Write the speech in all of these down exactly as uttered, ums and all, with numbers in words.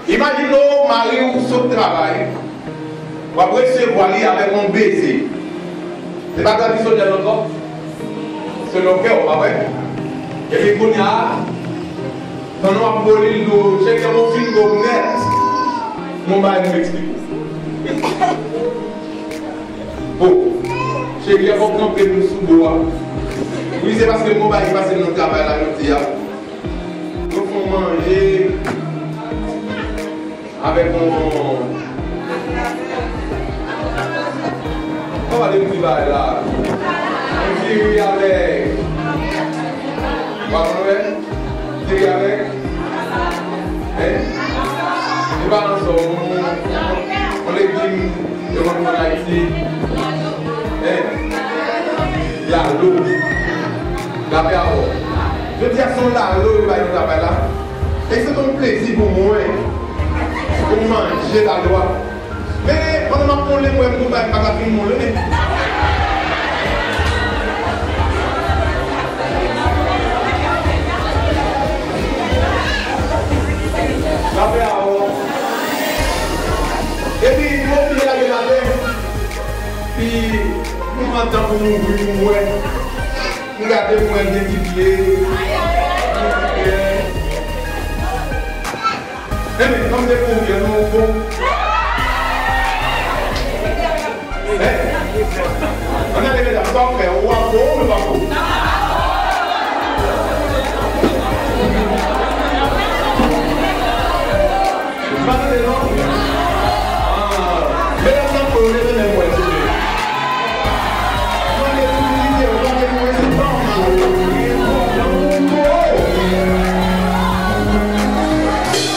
Imajine w, mari w sot travay, w ap resevwa li avèk yon beze. Se pa tradisyonèl ankò? Selon kè w, pa vre? Epi kounye a, pandan w ap bo li, l di w, "Cheri, kòman w fin bo m nèt?" Bon, bagay m eksplike w. Bon, cheri a, fò w kanpe m sou bo a. Wi, se paske m gon bagay ki pase m nan travay la jodi a. Yo fè w manje avèk yon, kòman de ti bagay la? Yon diri avèk, w ap wè? Diri avèk, en? Li pa nan sò, yon, yon legim, yo konn fè Ayiti. En? Lalo. Lapè avè w. Jodi a se yon lalo yo bay nou travay la. E se te yon plezi pou mwen pou m manje lalo a. Men, pandan m ap moulen, m wè m gon bagay m pa ka fin moulen. Lapè avè w. Epi, m oblije lage l atè. Pi, m pran tan pou m ouvri, pou m wè. M gade, m wè gen ti pye. Gen ti pye. Enben, kòm depi w gen nou bon. Enben, ann ale medam, sa w fè, w ap bon, w ap bon. M pa tande non. Ah, medam nan bon, leve men mwen, souple. Mwen gen pou m di ke w pa gen mwen se fanm.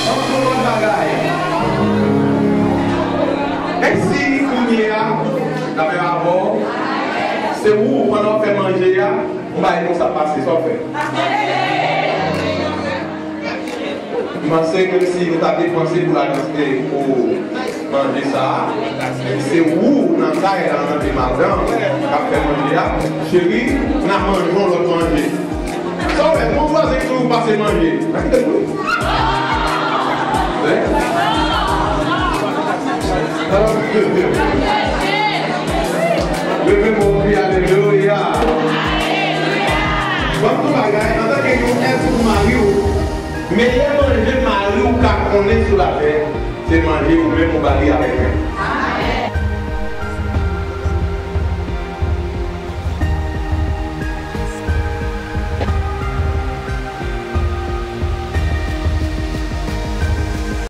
Anpil lòt bagay. E si kounye a, dapre rapò, se ou, pandan w ap fè manje a, yon bagay konsa pase, sa w fè? M panse ke si nou ta depanse pou lajan, eh, pou manje sa a, epi se ou nan kay la, nan de madanm k ap fè manje a, cheri, n a manje yon lòt manje. Sa w fè? Gon vwazen ki toujou pase manje. N a kite l pou li. Hein? Leve men w, kri alelouya. Ban m yon bagay, antanke yon èd pou mari w, meyè manje mari w ka konnen sou latè, se manje ou menm ou ba li avèk men.